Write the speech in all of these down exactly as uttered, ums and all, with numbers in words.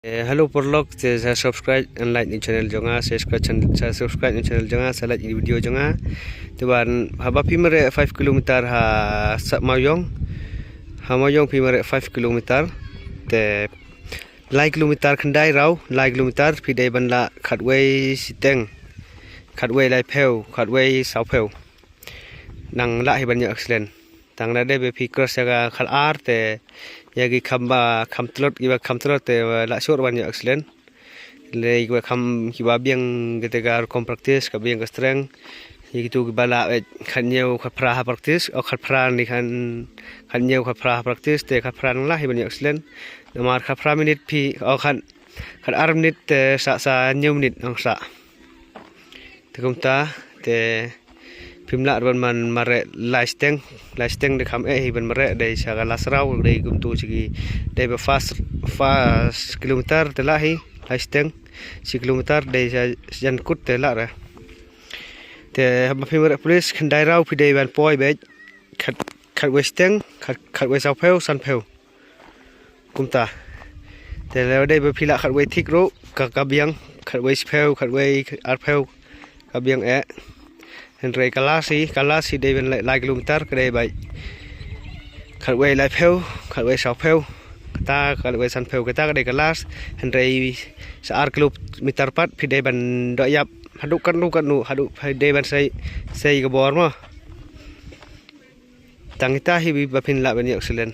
Eh, hello paralok, te sa subscribe and like ïa u channel jong nga, sa subscribe, sa subscribe ïa u channel jong nga, sa like ïa u video jong nga. Te ban haba phi mareh five kilometer ha Sap Mawiong. Ha Mawiong phi mareh five kilometer. Te lai kilometer khyndai raw, lai kilometer phi dei ban lah khatwei shiteng, khatwei laiphew, khatwei sawphew. Nang lah hi ban ïoh accident. Tang lada dei ba phi cross ïa ka khatar te ïa ki kham ba kham tlot, ki ba kham tlot te ba lah shuh ban ïoh accident. Lei ki ba kham, ki ba biang kata ka rukom practice, ka biang ka strength. Ïa kitu ki ba lah, eh, khathynñiew khatphra ha practice, o khatphra ne khat, khathynñiew khatphra ha practice te khatphra nang lah hi ban ïoh accident. Namar khatphra minit phi, o khat, khatar minit te sa, sa hynñiew minit nang sa. Te kumta te phim lah ban man mareh lai shiteng, lai shiteng dei kham eh hi ban mareh, dei sa ka last raw, dei kumtu shi ki, dei ba first, first kilometer te lah hi lai shiteng, shi kilometer dei sa jan kut te lah re. Te haba phi mareh police khyndai raw phi dei ban poi beit khat, khatwei shiteng, khat, khatwei sawphew, sanphew. Kumta. Te lada dei ba phi lah khatwei thik ruh, ka, ka biang, khatwei shiphew, khatwei arphew, ka biang eh. Hynrei ka last hi, ka last hi dei ban lai, lai kilometer, ka dei ba khatwei laiphew, khatwei sawphew, kata khatwei sanphew, kata ka dei ka last, hynrei sa ar kilometer pat, phi dei ban doh ïap, haduh katno katno, haduh phi dei ban sei, sei ka bor mo. Tang ita hi ba phin lah ban ïoh accident.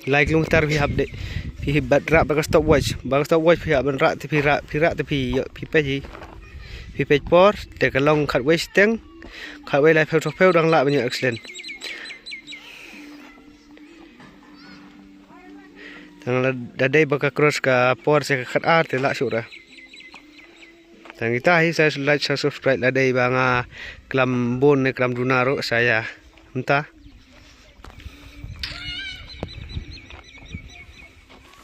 Lai kilometer phi hap dei, phi hap ban rah ba ka stopwatch, ba ka stopwatch phi hap ban rah te phi rah, phi rah te phi ïoh, phi peit hi. Phi peit por, te ka long khatwei shiteng, khatwei laiphew sawphew dang lah ban ïoh accident. Tang lada dei ba ka cross ka por sa ka khatar te lah shuh re. Tang ita hi sa like, sa subscribe lada dei ba nga klam bun ne klam duna ruh sa ïa. Mynta.